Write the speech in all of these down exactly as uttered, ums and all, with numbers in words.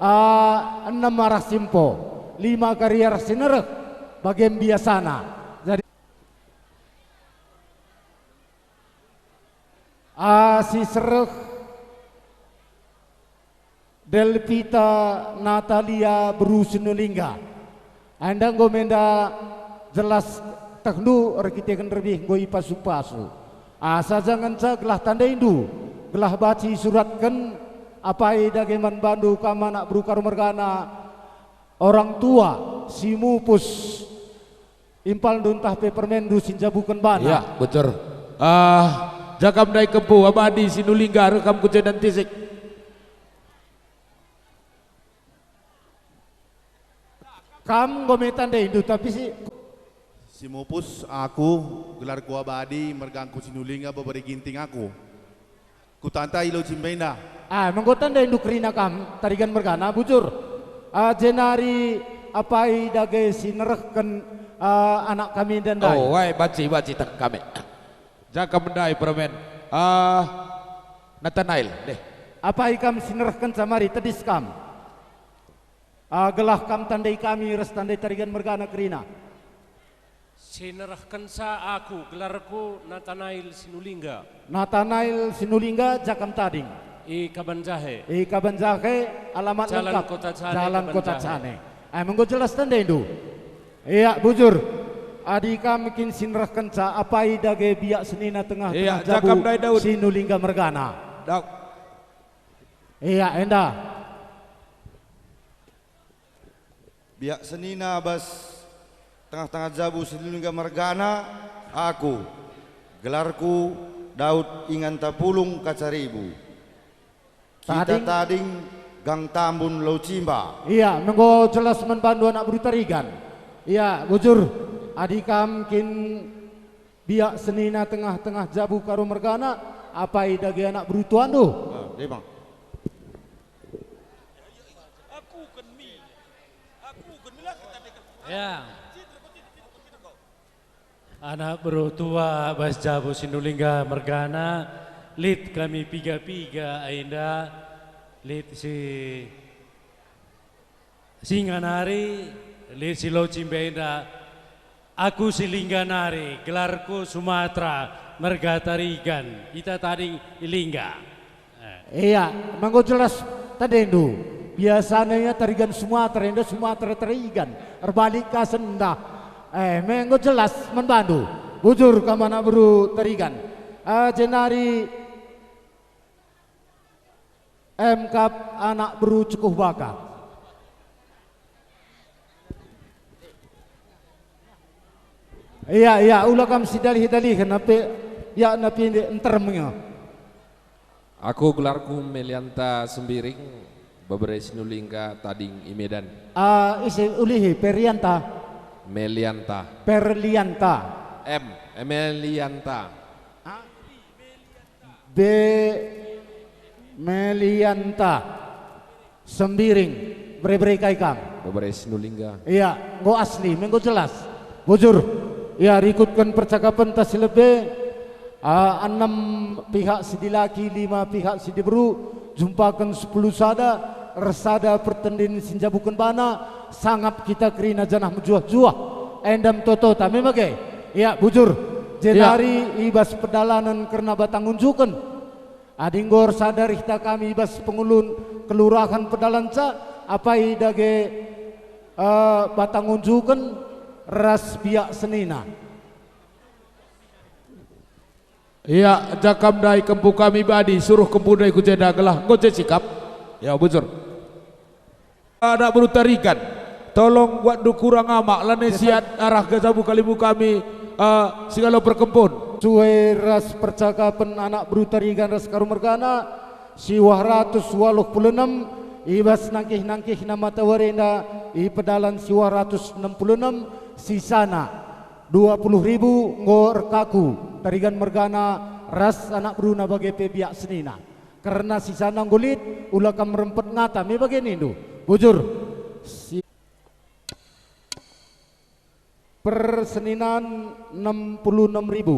Ah, enem arah si empo, lima kari arah si nereh, bagem biasana. Jadi, ah, si sereh Delvita Natalia beru Sinulingga. Enda enggo menda jelas tehndu erkiteken rebih enggo ipasu-pasu. Asa ja ngenca gelah tandaindu, gelah banci isuratken apai dage man bandu kam anak beru Karo mergana, orang tua si mupus impalndu ntah pe permenndu si njabuken bana. Ya, bujur. Ah, jaka ndai kempu abadi Sinulingga reh kam ku jenda ntisik. Kam enggo me tandaindu, tapi si Si mupus aku, gelarku abadi, mergangku Sinulingga, bebere Ginting aku. Kutanta i Lau Cimba enda. Ah, menggo tandaindu kerina kam, Tarigan mergana, bujur. Ah, jenari apai dage si nerehken, ah, anak kami enda ndai? Oh, wai, banci, banci teh kami. Jaka ndai permen. Ah, Natanael, deh. Apai kam si nerehkenca mari, tedis kam. Ah, gelah kam tandai kami ras tandai Tarigan mergana kerina. Si nerehkenca aku, gelarku Natanael Sinulingga. Natanael Sinulingga, ja kam tading. I Kabanjahe. I Kabanjahe, alamat Jalan lengkap. Kota Cane, Jalan Kota Kabanjahe. Cane. Eh, menggo jelas tandaindu. Ia, bujur. Adi kam kin si nerehkenca apai dage biak senina tengah-tengah Ia, jabu jaka ndai Daud. Sinulingga mergana. Daud. Ia, enda. Biak senina bas tengah-tengah jabu Sinulingga mergana, aku, gelarku Daud, ingan Tapulung Kacaribu. Kita Tading. Tading, Gang Tambun, Lau Cimba. Ia, menggo jelas man bandu anak beru Tarigan. Ia, bujur, adi kam kin biak senina tengah-tengah jabu Karo mergana, apai dage anak beru tuandu? Ah, deh, Bang. Ya. Anak beru tua bas jabu Sinulingga mergana, lit kami piga-piga enda, lit si Singa nari, lit si Lau Cimba enda, aku Silingga nari, gelarku Sumatra, merga Tarigan, kita tading i Lingga. Eh. Ia, menggo jelas tandaindu. Biasana ia Tarigan Sumatra, enda Sumatra Tarigan. Erbalik ka sendah. Eh, menggo jelas man bandu. Bujur kam anak beru Tarigan. Ah, jenari Emkap anak beru Cekuh Baka. Ia, ia, ula kam sidalih-dalihen, nape, ia, nape nterem nge. Aku gelarku Melianta Sembiring, bebere Sinulingga tading i Medan. Ah, ise ulihi, Perianta? Melianta. Perlianta. M, Emelianta. Ah? B. Melianta Sembiring, bere-bere kai kam? Bebere Sinulingga. Ia, enggo asli, me enggo jelas. Bujur. Ia, rikutken percakapenta si lebe, ah, enem pihak si dilaki, lima pihak si diberu, jumpaken sepuluh sada, ersada pertendin si njabuken bana, sangap kita kerina janah mejuah-juah. Enda me totota, me bage. Ia, bujur. Ia. Jenari i bas pedalanen kerna batang unjuken. Adi enggo ersada rihta kami i bas pengulun kelurahen pedalanca, apai dage, eh, batang unjuken ras biak senina. Ia, jakam ndai kempu kami badi, suruh kempu ndai ku jenda gelah enggo je sikap. Ia, bujur. Anak beru Tarigan, tolong buatndu kurang amak, lanai siat arah gajabu kalimu kami, eh, si ngalo perkempun. Sue ras percakapen anak beru Tarigan ras Karo mergana, siwah ratus waluh puluh enem, i bas nangkih-nangkihna matawari enda, i pedalan siwah ratus enem puluh enem, sisana dua puluh ribu enggo erkaku Tarigan mergana ras anak beruna bage pe biak senina. Kerna sisana enggo lit, ula kam rempet ngata, me bage nindu. Bujur. Si-, perseninan enem puluh enem ribu.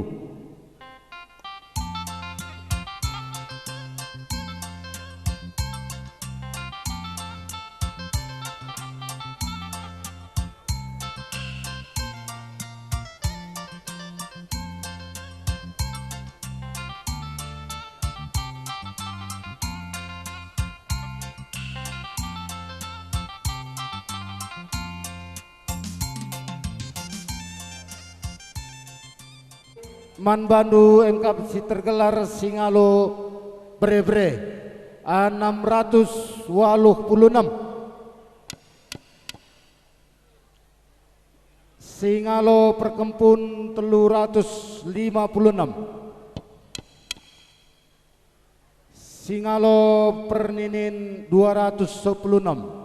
Man bandu emkap si tergelar Singalo Bere-bere, enam ratus waluh puluh enam. Singalo Perkempun, telu ratus lima puluh enam. Singalo Perninin, dua ratus sepuluh enam.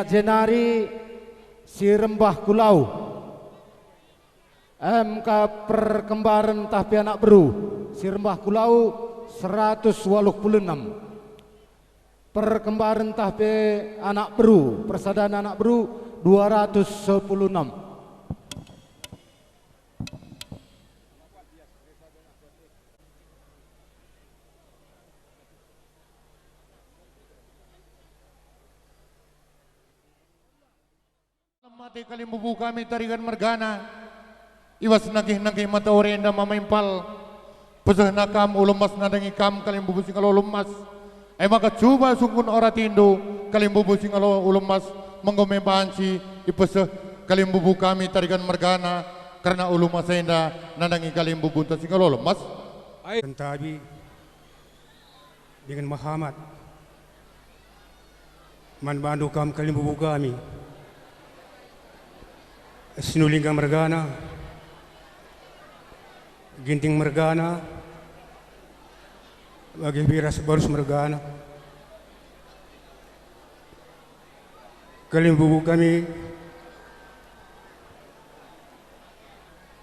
Jenari si rembah ku lau. Emkap perkembaren tah pe anak beru, si rembah ku lau, seratus waluh puluh enam. Perkembaren tah pe anak beru, persadan anak beru, dua ratus sepuluh enam. Mate kalimbubu kami Tarigan mergana, i bas nangkih-nangkih matawari enda mamempal, pesehna kam ulu emas nandangi kam kalimbubu Singalo ulu emas. E maka cuba sungkun ora tindu kalimbubu Singalo ulu emas, menggo me banci ipeseh kalimbubu kami Tarigan mergana, kerna ulu emas enda nandangi kalimbubunta Singalo ulu emas. Kentabi. Dingen mehamat man bandu kam kalimbubu kami, Sinulingga mergana, Ginting mergana, bage pe ras Barus mergana. Kalimbubu kami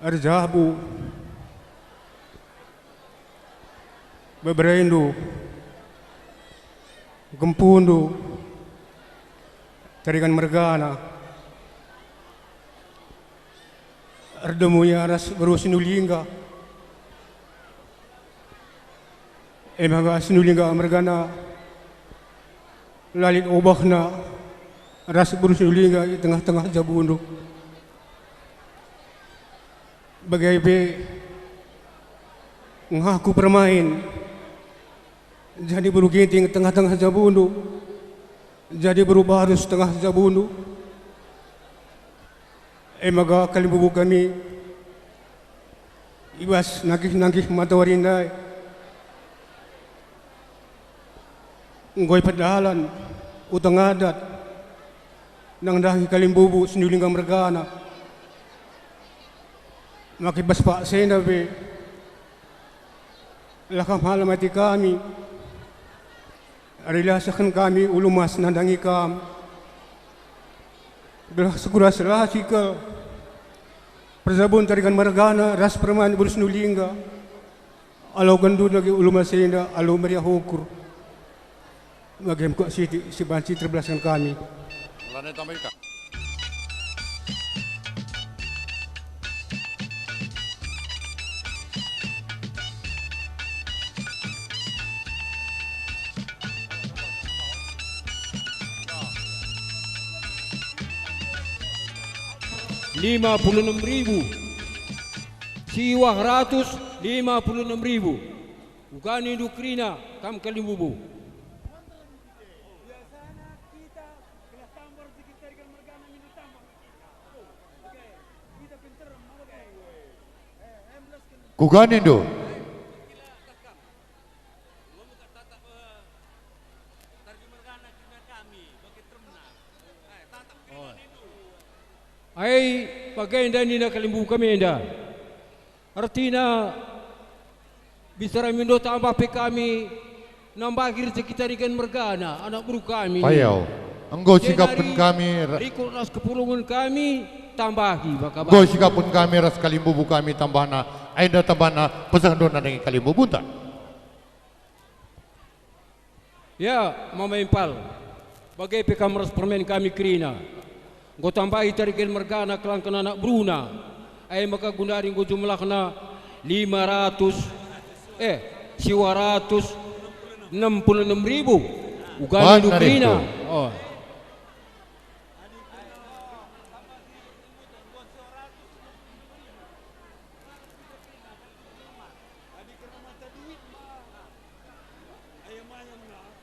erjabu, beberendu, kempundu, Tarigan mergana, erdemu ia ras beru Sinulingga. E maka Sinulingga mergana, la lit obahna ras beru Sinulingga i tengah-tengah jabundu. Bage pe ngaku permain, jadi beru Ginting tengah-tengah jabundu, jadi beru Barus tengah jabundu. E maka kalimbubu kami, i bas nangkih-nangkih matawari ndai, enggo ipedalan utang adat nandangi kalimbubu Sinulingga mergana. Maka i bas paksa enda pe, la kam alamati kami, erlah sehken kami ulu emas nandangi kam, gelah segura selasi kal perjabun Tarigan mergana ras permain beru Sinulingga. Aloken dage ulu emas enda alu meriah ukur. Bage me kuak sitik si banci terbelasken kami. Lanai tambah ikam. Lima puluh enam ribu. Siwah ratus lima puluh enam ribu. Uga nindu kerina kam kalimbubu. Kuga nindu? Ai, bagenda nina kalimbubu kami enda. Ertina, bicara mindo tambah pe kami nambahi rejeki Tarigan mergana, anak beru kami. Payau, enggo sikapken kami ra- rikut ras kepulungen kami tambahi maka enggo sikapken kami ras kalimbubu kami tambahna, enda tambahna pesehndu nandangi kalimbubunta. Ya, Mama Impal, bage pe kam ras permen kami kerina. Enggo tambahi tarigen mergana kelangken anak beruna. E maka gundari enggo jumlahna lima ratus, eh, siwa ratus enem puluh enem ribu. Uga nindu kerina. Oh.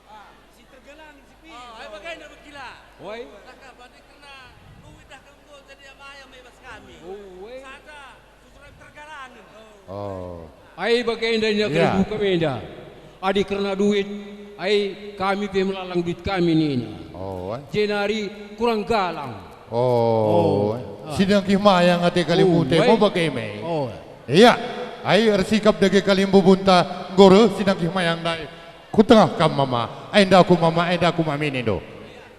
Ah, si tergalang si pi. Oh, ai bagenda begila. Woi. Taka bade kerna duit dah kal enggo jadi mayam i bas kami. Oh, woi. Sada susuran tergalangen. Oh. Ai bagenda nina kalimbubung kami enda. Adi kerna duit, ai kami pe melalang duit kami nina. Oh, ai. Jenari kurang galang. Oh, oh, ai. Ah. Si nangkih mayang ate kalimbubung ate, oh, ai. Mo bage me. Oh. Ia, ai ersikap dage kalimbubunta enggo reh si nangkih mayang ndai. Ku tengah kam mama, enda ku mama, enda ku mami nindo.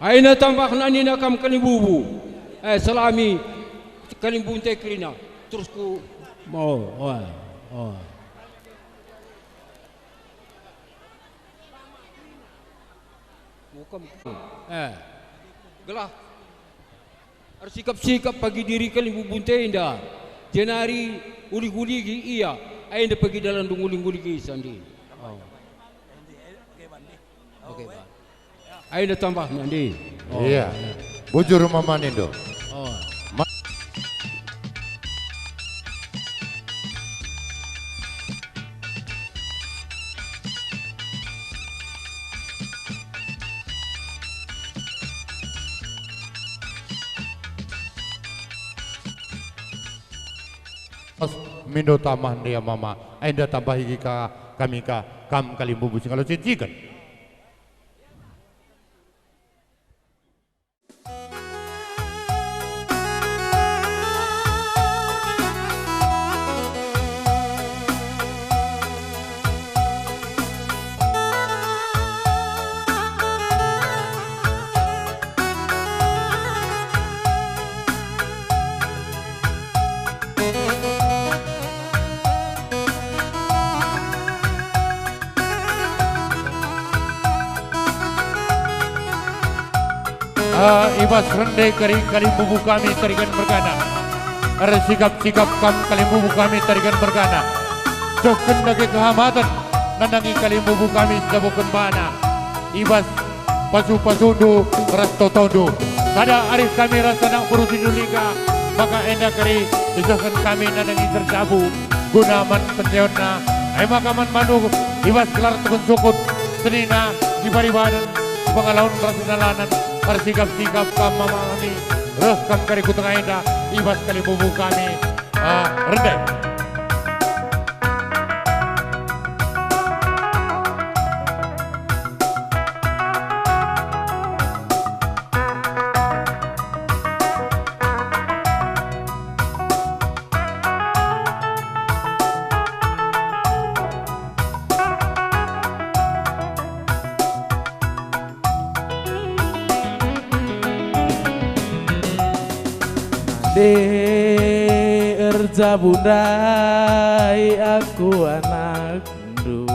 Aina tambahna nina kam kalimbubu. Eh, salami kalimbubu ate kerina. Terus ku, oh, oh, oh. Eh, gelah ersikap-sikap pagi diri kalimbubu ate enda, jenari ulig-uligi ia, enda pagi dalan dung ulig-uligi sandin. Oh. Oke, Pak. Enda tambahna ndi? Oh. Iya. Bujur mama nindo. Oh. Ma- Mindo tamah ndia mama, enda tambahi ka kami ka kam kalimbubu singalo cinciken. Ah, i bas rende kari kalimbubu kami tarigan mergana. Ersikap-sikap kam kalimbubu kami tarigan mergana. Cohken dage kehamaten nandangi kalimbubu kami sidabuken bana. I bas pasu-pasundu ras totondu. Sada arih kami ras anak beru Sinulingga, maka enda kari isehken kami nandangi serjabu guna man penteonna. Ai maka man bandu i bas gelar tukun sukut, senina, sibari badan, pengalaun ras dalanan, ersikap-sikap kam mama kami, reh kam kari ku tengah enda, i bas kalimbubu kami, ah, rende. Nande erjabu ndai aku anakndu,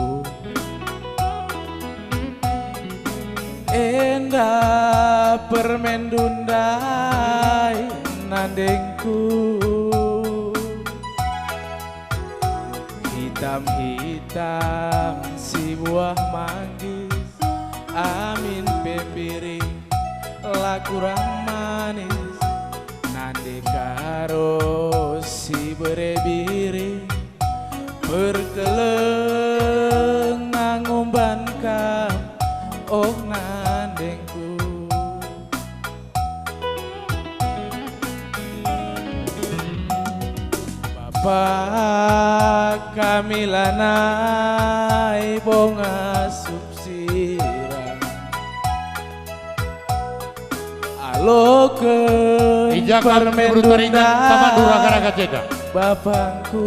enda permenndu ndai nandengku. Hitam-hitam si buah manggis, amin pe piring la kurang manis. Nande ka ras si bere biring, perkeleng ngumban kam, oh nandengku. Bapa kami lanai bo ngasup sirang. Aloken i ja kami permenndu beru taringan, taman dura ndai, gara-gara jeda. Bapangku.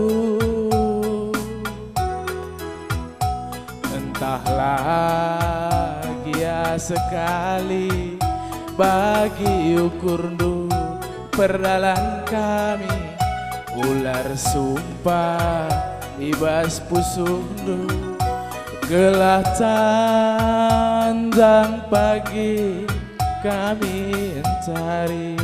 Entahlah gia sekali bagi ukurndu perdalan kami, ular sumpah i bas pusuhndu, gelah ta Panjang pagi kami ncari.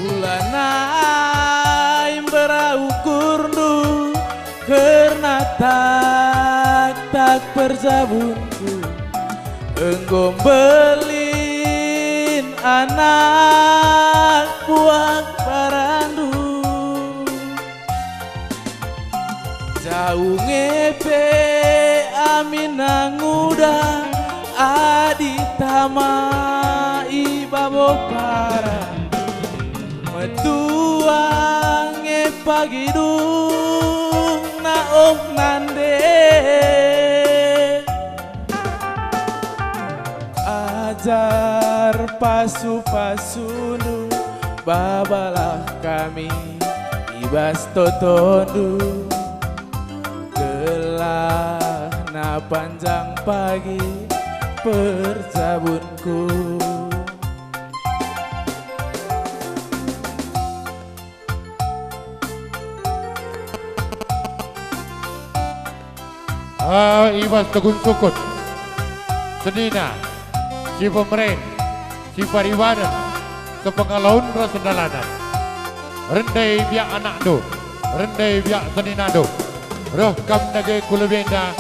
Ulanai mbera ukurndu kerna tak-tak perjabunku. Enggo mbelin anak buah barandu. Jau nge pe aminna nguda adi tama i babo para. Metua nge pagi dungna oh nande. Ajar pasu-pasundu, babalah kami i bas totondu, gelahna panjang pagi perjabunku. Ah, i bas tegun sukut, senina, si pemeren, si paribanen, sepengalaun ras sendalanen. Rende biak anakndu, rende biak seninandu. Reh kam dage ku lebe enda,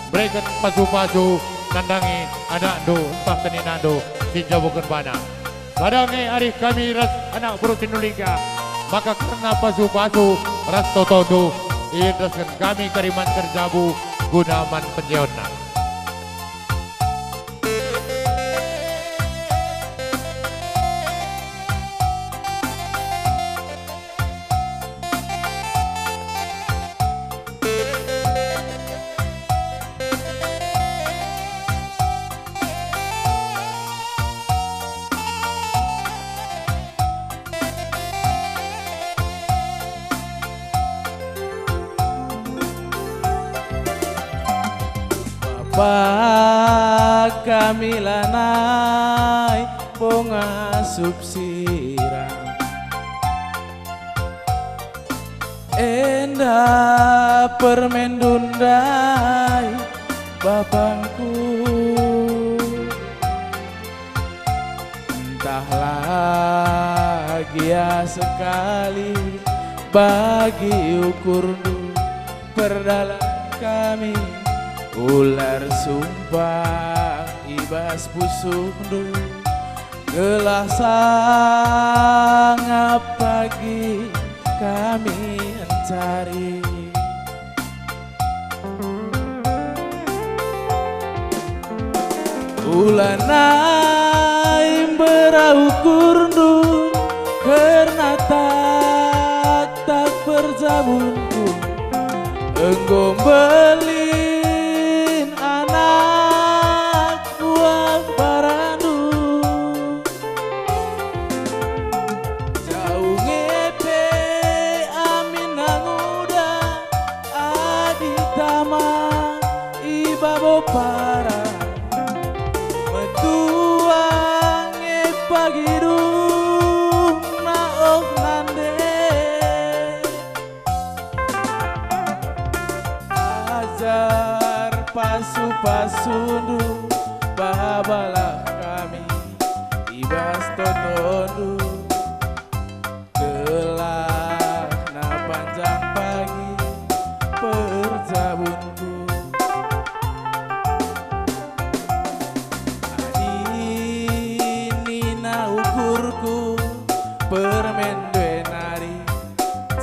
mereken pasu-pasu nandangi anakndu ntah seninandu si njabuken bana. Sada nge arih kami ras anak beru Sinulingga, maka kerna pasu-pasu ras totondu iendesken kami kari man kerjabu guna man penjeonna. Bapa kami lanai bo ngasup sirang. Enda permenndu ndai, bapangku. Ntahlah gia sekali bagi ukurndu, perdalan kami ular sumpah i bas pusuhndu. Gelah sangap pagi kami ncari. Ulanai mbera ukurndu kerna tak-tak perjabunku. Enggo mbelin anak buah barandu. Jau nge pe aminna nguda adi tama i babo para. Metua nge pagi dungna oh nande. Ajar pasu-pasundu, babalah kami i bas totondu. Gelahna panjang pagi perjabunku. Adi nina ukurku, permenndu e nari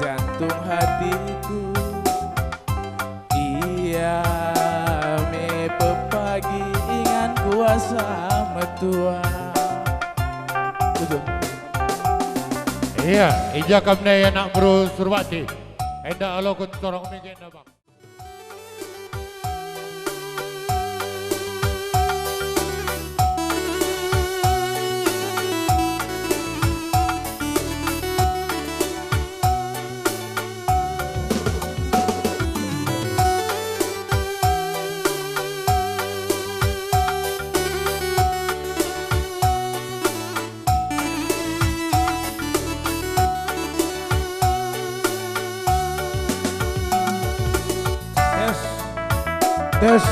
jantung hatiku. Ia me pepagi ingan kuasa metua. Betul. Ia, i ja kam nai anak beru Surbakti. Enda aloken sorong mege enda, Bang. Tes.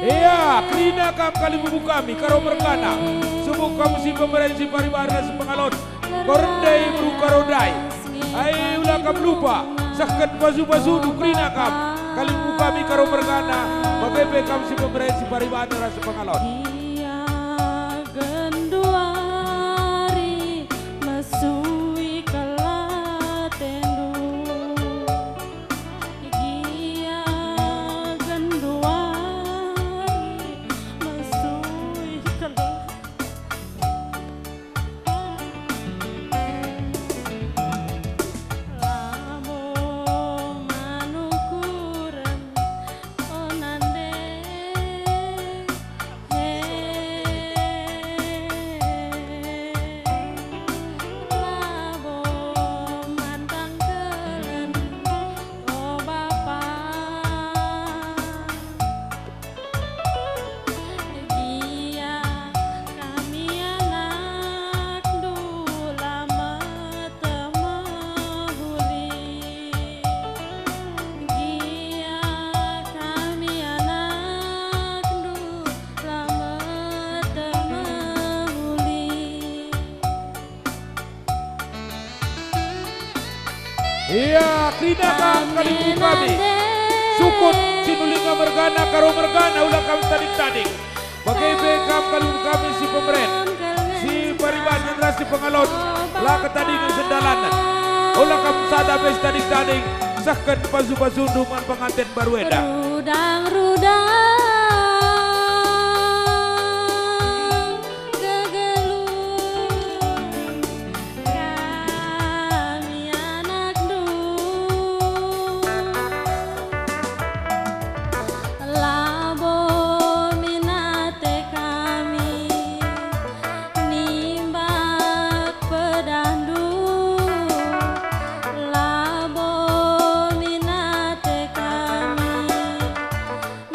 Ia, kerina kam kalimbubu kami, Karo mergana. Subuk kam si pemeren, si paribanen, si pengalon. Karo ndai beru Karo ndai. Ai, ula kam lupa, sehken pasu-pasundu kerina kam, kalimbubu kami, Karo mergana, bage pe kam si pemeren, si paribanen ras si pengalon. Ia genduari mesui kelatendu. Gia genduari mesui kel-, labo manukuren, o nande. He, labo mantang kelen, o Bapa. Gia kami anakndu la meteh mehuli. Gia kami anakndu la meteh mehuli. Ia, kerina kam kalimbubu kami. Sukut, Sinulinga mergana, Karo mergana, ula kam tading-tading. Bage pe kam kalimbubu kami si pemeren, si paribanen ras si pengalon, la ketadingen sendalanna. Ula kam sada pe si tading-tading, sehken pasu-pasundu man penganten baru enda. Rudang-rudang gegeluh kami anakndu. Labo min ate kami nimbak pedahndu. Labo min ate kami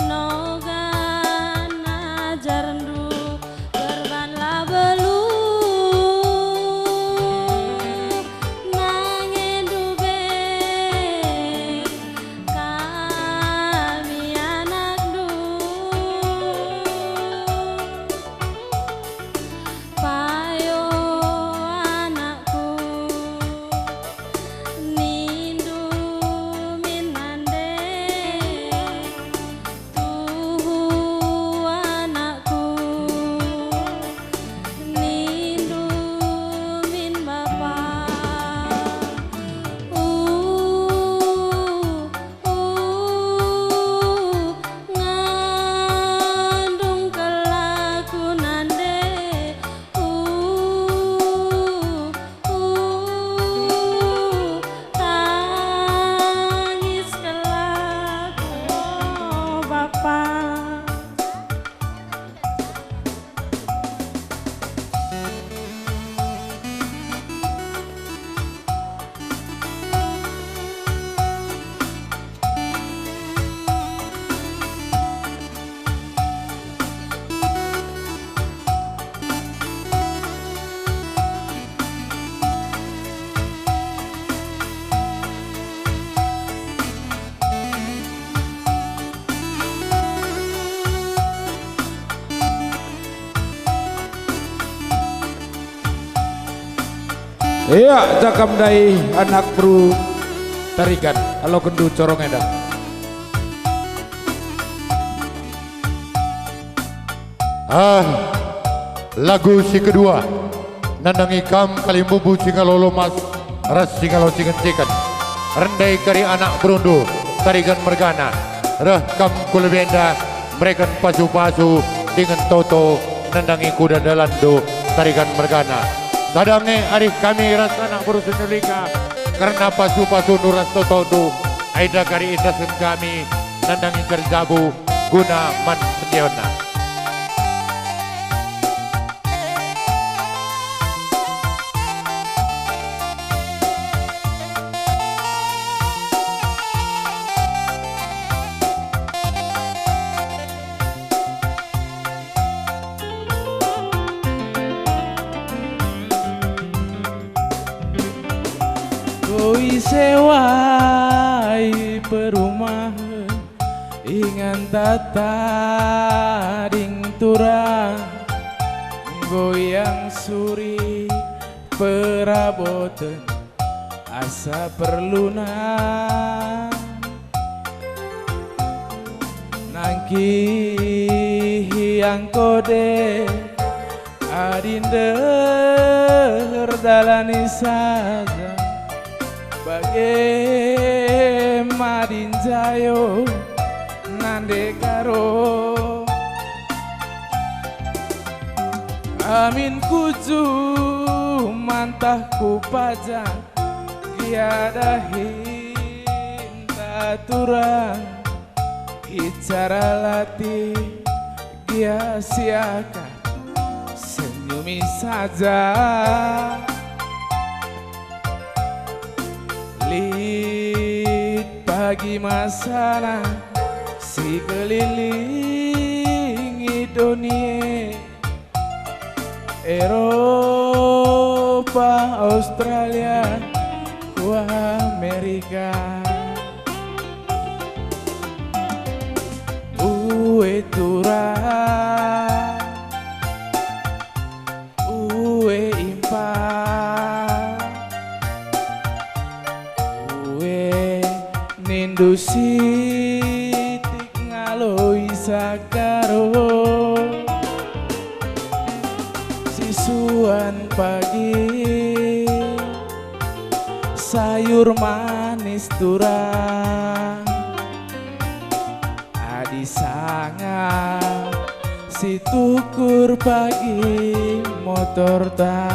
nogan ajarndu. Perban la beluh, nangendu be kami anakndu. Payo anakku, nindu min nande. Tuhu anakku, nindu min bapa. Uh, uh, ngandung kelaku nande. Uh, uh, tangis kelaku, oh, Bapa. Ia, cakap ndai anak beru Tarigan, alokenndu corong enda. Ah, lagu si kedua. Nandangi kam kalimbubu Singalo Lomas ras Singalo Ciken-ciken. Rendai kari anak berundu, Tarigan mergana, reh kam ku lebe enda mereken pasu-pasu dingen toto nandangi kuda dalanndu, Tarigan mergana. Sada nge arih kami ras anak beru Senulika kerna pasu-pasundu ras totondu, enda kari iendesken kami nandangi kari jabu guna man sendionna. Enggo isewai perumahen, inganta tading turang, enggo iangsuri peraboten asa perluna. Nangkihi angkode adi ndeher dalani saja, bage madin jayo nande karo. Amin ku juma ntah ku paja, gia dahinta turang, icara latih, gia siakap, senyumi saja. Lit pagi masana si kelilingi doni e, Eropa, Australia, ku Amerika. Ue turang, ue impa, ue nindu sitik ngaloi sakaro. Sisuan pagi sayur manis turang. Adi sanga si tukur pagi motorta.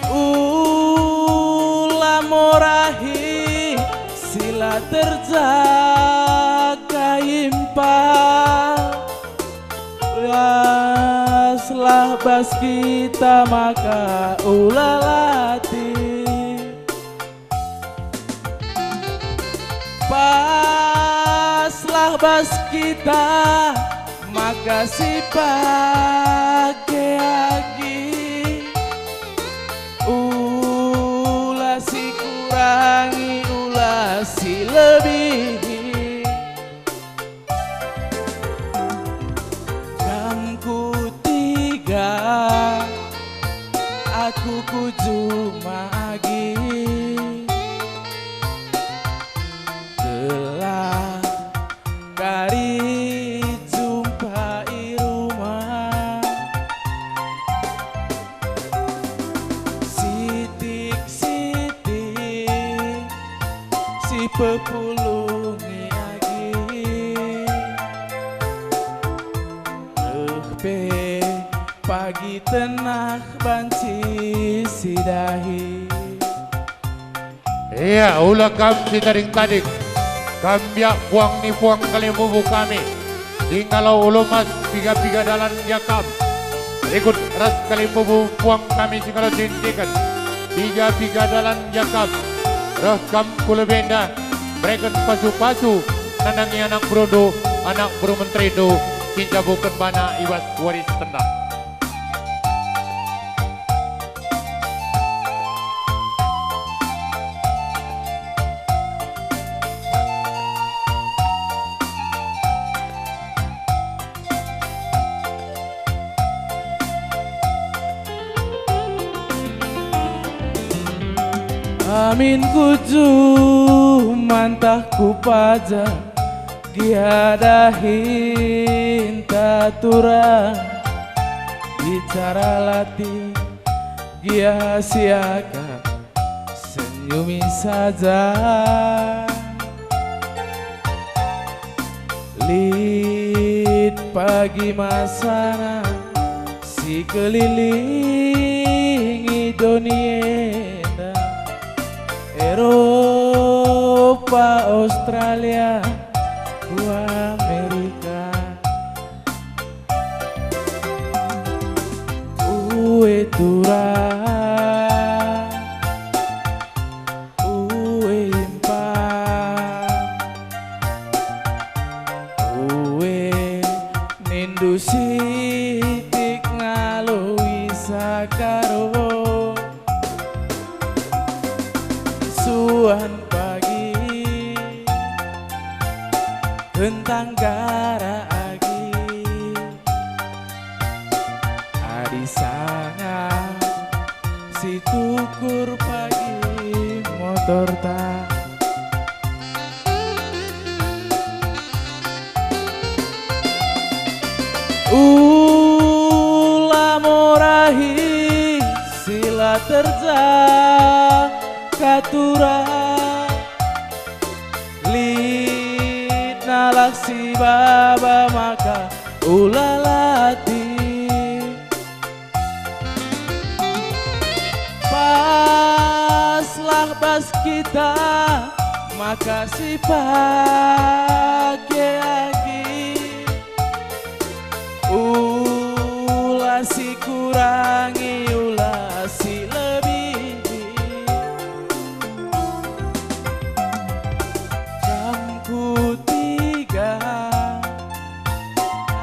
Ula morahi si la terjaka impa. Paslah bas kita maka ula latih. Paslah bas kita maka sipake agi. Ula sikurangi, ula silebihi. Kam ku tiga, aku ku juma agi. Gelah kari jumpa i rumah. Sitik-sitik si pepulungi agi. Reh pe pagi tenah banci si dahi. Ia, ula kam si tading-tading, kam biak puang ni puang kalimbubu kami, Singalo Lomas, piga-piga dalan gia kam. Rikut ras kalimbubu puang kami Singalo Ciken-ciken, piga-piga dalan gia kam. Reh kam ku lebe enda, mereken pasu-pasu, nandangi anak berundu, anak beru menterindu, si njabuken bana i bas wari si tendah. Amin ku juma ntah ku paja, gia dahinta turang. Bicara latih, gia siakap, senyumi saja. Lit pagi masana, sikelilingi doni enda. Eropa, Australia, ku Amerika. Ue turang, ue impa, ue nindu sitik ngaloi sakaro. Suan pagi, kentang gara agi, adi sanga si tukur pagi motorta. Ula morahi si la terja katura, lit nalah si baba maka ula latih. Paslah bas kita maka sipake agi. Ula sikurangi, ula silebihi. Kam kutiga,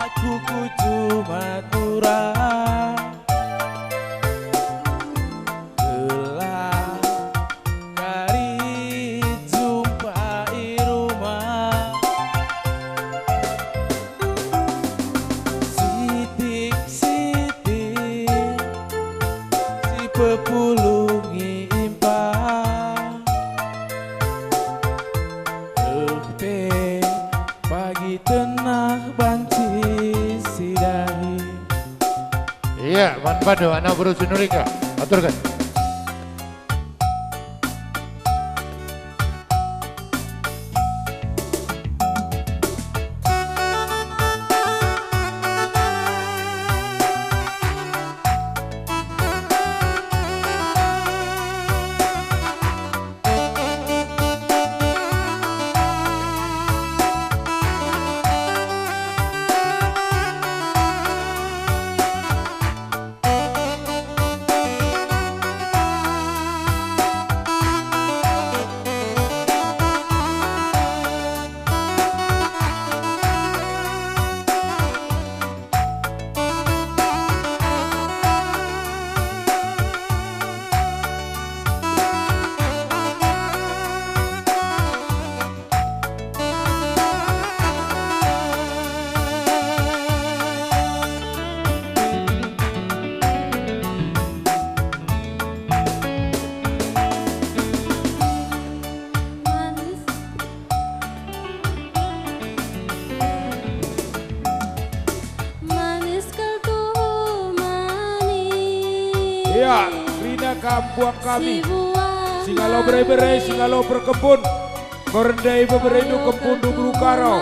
aku ku Jumatura. Gelah kari jumpa i rumah. Sitik-sitik si pepulungi impa. Reh pe pagi tenah banci si dahi. Iya, man bandu anak beru Sinurika. Aturken. Manis. Manis kal tuhu manis. Iya, kerina kam puang kami. Si buah si ngalo bere-bere, si ngalo perkebun. Enggo rende ibeberendu kempundu beru Karo.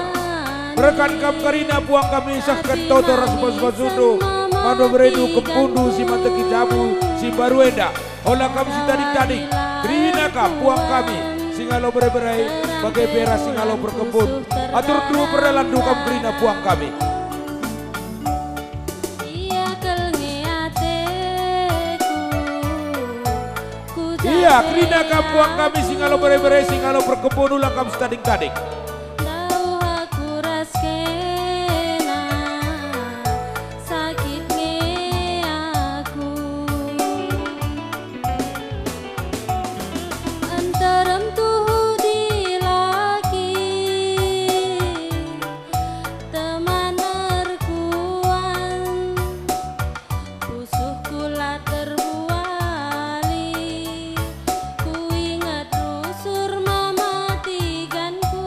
Berkat kam kerina puang kami sehken toto ras bas-basundu man beberendu kempundu si mateki jabu si mbaru enda. Ola kam sitading-tading, kerina kam puang kami, si ngalo bere-bere, bage pe ras si ngalo perkebun. Atur dulu perdalanndu kam kerina puang kami. Ia kal nge ateku, ku Iya, kerina kam puang kami, si ngalo bere-bere, si ngalo perkebun, ola kam sitading-tading. Ndauh aku ras kena, sakit nge aku. Nterem tuhu dilaki, teman erkuan. Pusuhku la terbuali, kuinget rusur mama tiganku.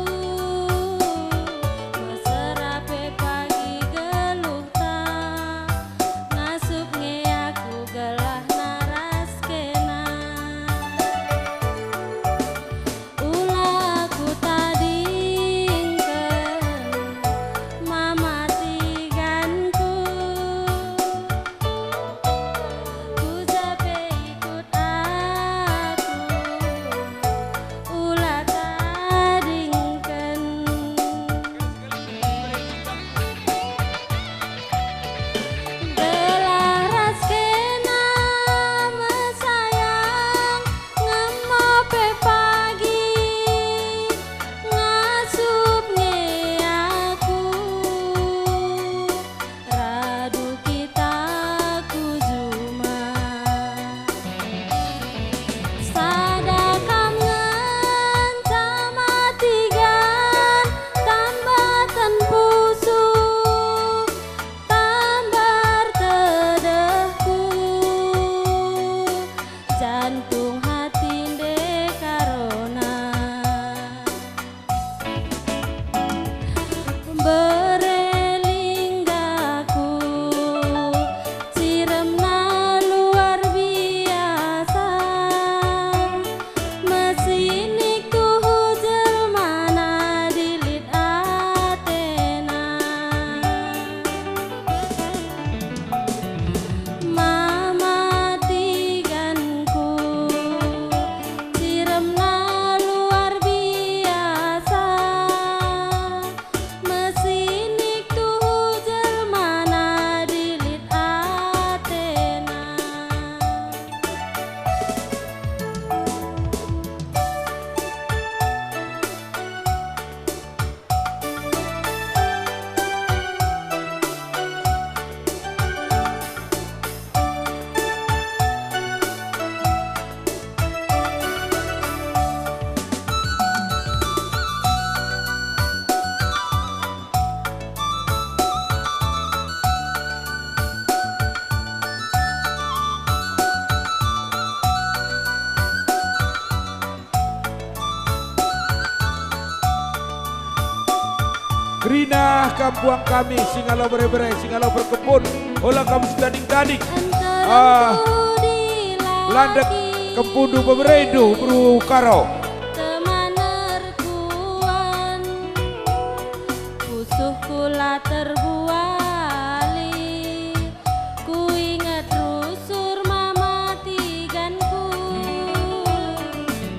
Kerina kam puang kami, si ngalo bere-bere, si ngalo berkebun, ola kam sitading-tading. Ah, landek kempundu beberendu beru Karo. Temanerkuan, pusuhku la terbuali. Kuinget rusur mama tiganku,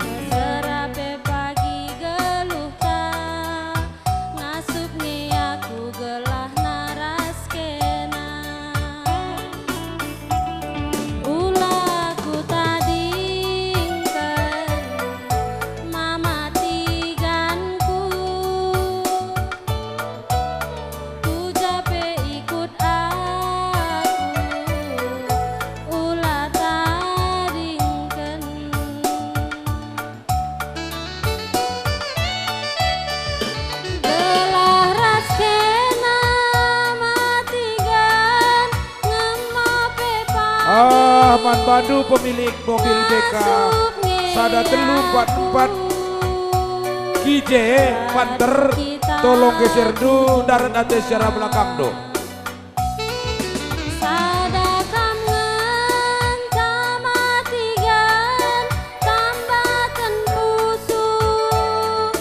mesera pe pagi geluhta, ngasup nge aku gelahna ras kena. Ula kutadingken mama tiganku. Tuja pe ikut aku, ula tadingken. Gelah ras kena matigan ngema pe pagi. Ah, man bandu pemilik mobil B K ngasup nge sada telu empat empat aku. Kije, Panter, tolong geserndu, ndarat ate secara belakang do. Sada kam ngenca matigan, tambaken pusuh,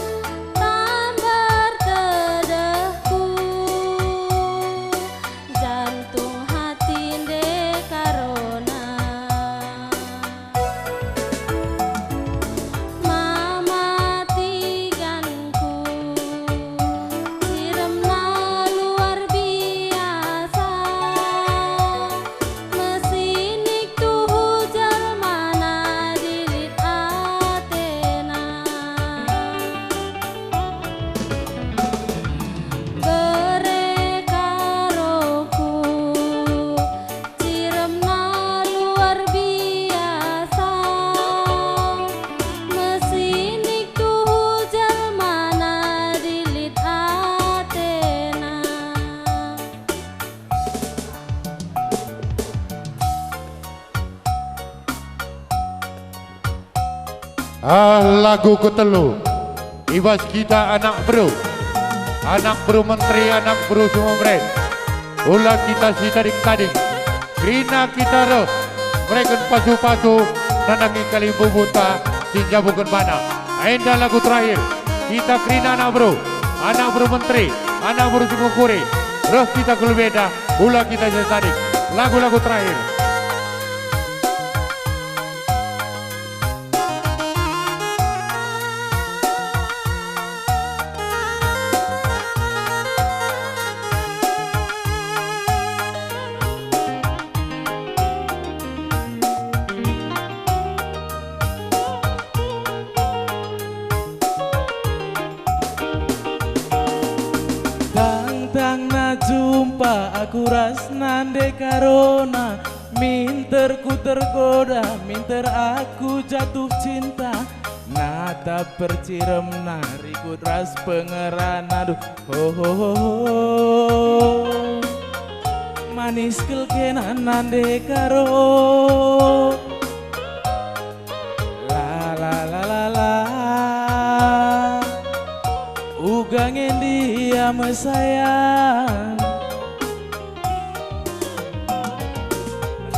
tambar tedehku, jantung hati nde karona. Mama tiganku, ciremna luar biasa, mesinik tuhu jelmana dilit atena. Bere Karoku, ciremna luar biasa, mesinik tuhu jelmana dilit atena. Ah, lagu ketelu. I bas kita anak beru, anak beru menteri, anak beru si mebere. Ula kita sitading-tading. Kerina kita reh mereken pasu-pasu nandangi kalimbubunta si njabuken bana. Enda lagu terakhir. Kita kerina anak beru, anak beru menteri, anak beru si mekuri. Reh kita ku lebe enda, ula kita sitading. Lagu-lagu terakhir. Tangtangna jumpa aku ras nande Karona. Minter ku tergoda, minter aku jatuh cinta. Natap perciremna, rikut ras pengerana, duh, ho, ho, ho, ho. Manis kal kena nande Karo. La, la, la, la, la. Uga nge ndia me sayang.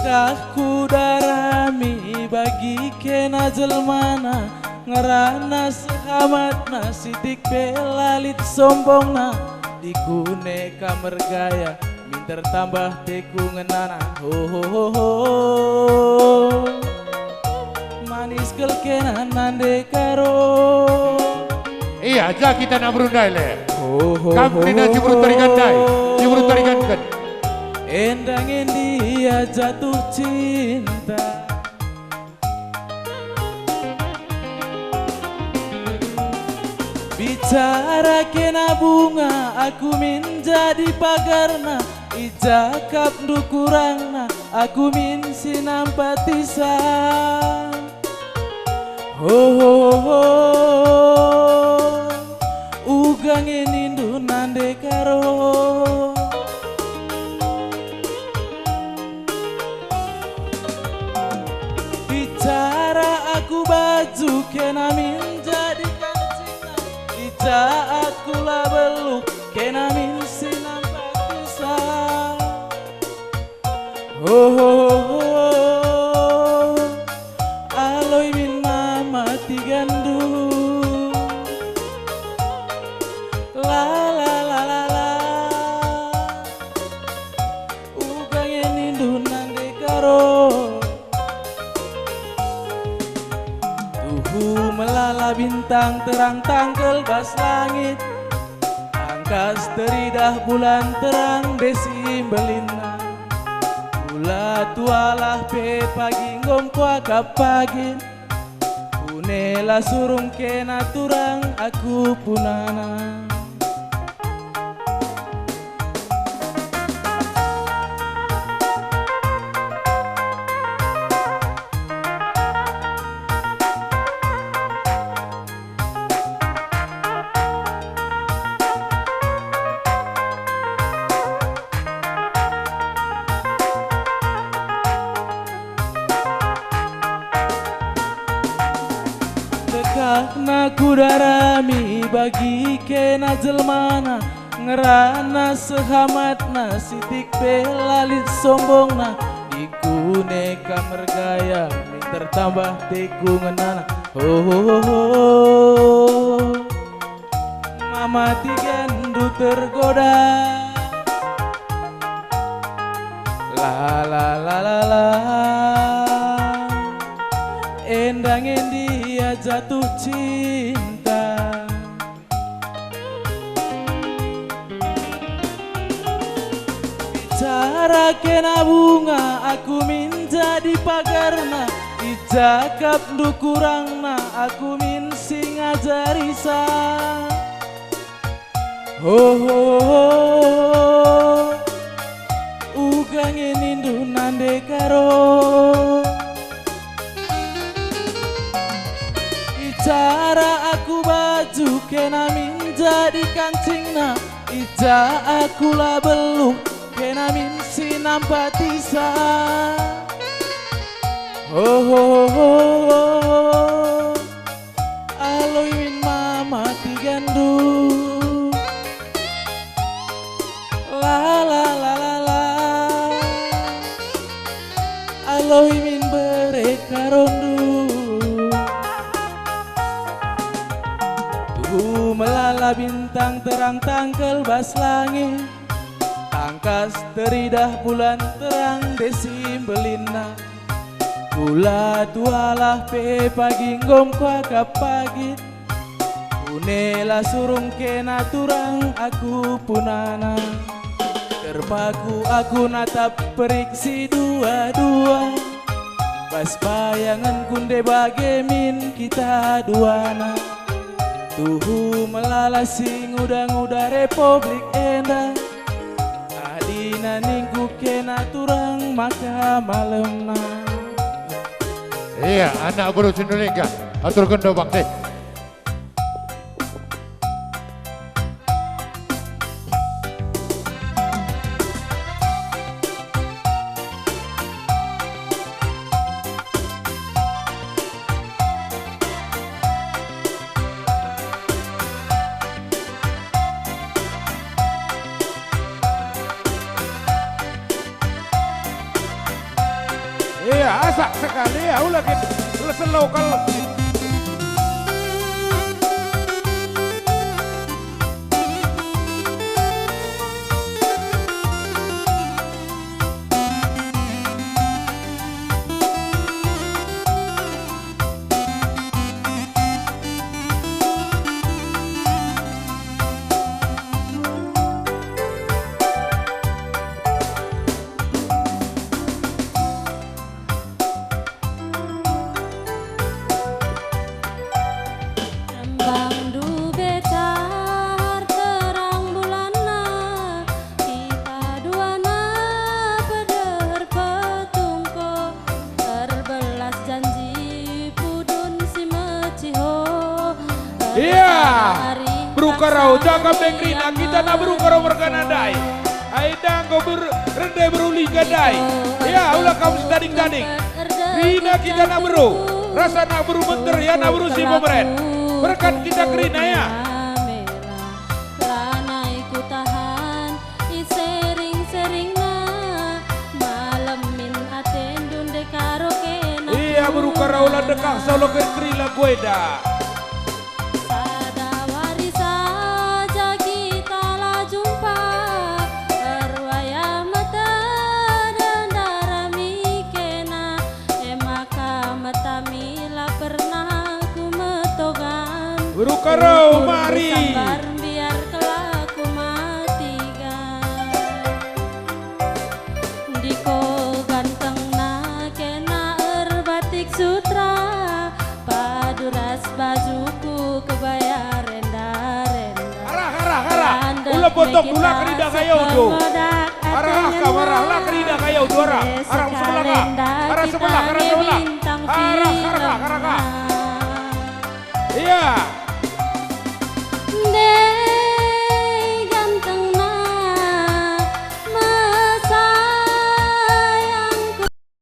Kah kudarami bagi kena jelmana, ngerana sehamatna, sitik pe la lit sombongna, dikune ka mergaya, minter tambah teku ngenana. Ho, ho, ho, ho. Manis kal kena nande Karo. Ia, ja kita anak beru ndai le. Ho, ho, kam ho, kerina ho, si beru ho. Tarigan ndai, si beru tariganken. Enda nge ndia jatuh cinta. Bicara kena bunga, aku min jadi pagarna, ijakapndu kurangna, aku min si nampati sa. Ho, ho, ho, ho. Uga nge nindu nande Karo. Bicara aku baju kena min jadi kancingna. Ija aku la beluk kena min si nampak tusa. Ho, ho, ho, ho, aloi min mama tigandu. La, la, la, la, la. Uga nge nindu nande Karo. Tuhu melala bintang terang tangkel bas langit. Tangkas teridah bulan terang desi mbelinna. Kula tualah pe pagi nggom kuakap pagin. Kunela surung kena turang aku punana. Dekahna ku darami bagi kena jelmana, ngerana sehamatna, sitik pe la lit sombongna, ikune kam ergaya, min tertambah teku ngenana. Ho, ho, ho, ho. Mama tigandu tergoda. La, la, la, la, la. Enda nge ndia jatuh cinta. Bicara kena bunga, aku min jadi pagarna. Ijakapndu kurangna, aku min si ngajarisa. Ho, ho, ho, ho. Uga nge nindu nande Karo. Icara aku baju kena min jadi kancingna, ija aku la beluh kena min si nampatisa. Ho, ho, ho, ho, ho. Aloi min mama tigandu. La, la, la, la, la. Aloi min bere Karondu. Tuhu melala bintang terang tangkel bas langit. Tangkas teridah bulan terang desi mbelinna. Kula tualah pe pagi nggom kuakap pagin. Kunela surung kena turang aku punana. Terpaku aku natap perik si dua-dua. Bas bayangenku nde bage min kita duana. Tuhu melala si nguda-nguda Republik enda. Adina ningku kena turang maka malemna. Iya, anak beru Sinulingga. Atur gendo bakti. Iya, asak sekali, ya, ula kita. Lesen lokal. Embang dube tahar terang bulanna, kita duana peder petungko, erbelas janji pudun si meciho. Iya. Erkari Beru Karo, paksa jaka pe kerina, kita nak Beru Karo mergana ndai. Ai dangko ber-, rende beruli gadai. Ya, ula kam setading-tading. Kerina kita nak beru. Rasa nak beru menter, ya, nak beru si pemeren. Berkat kita kerina, ya. Kang solo keri lagu enda. Sada wari saja kita la jumpa, erwayah mete dendarami kena, e maka metami la pernah ku metogan. Rukaro, mari. Sambar mbiar kelaku matigan. Ndiko gantengna kena erbatik sutra, padu ras bajuku kebaya renda-renda. Arah, arah, arah. Ula potong, ula kerida kayo do. Arah, arah, arah, la kerida kayo do, arah. Arah sebelah ka. Arah sebelah, arah sebelah. Arah, arah, arah, arah. Iya.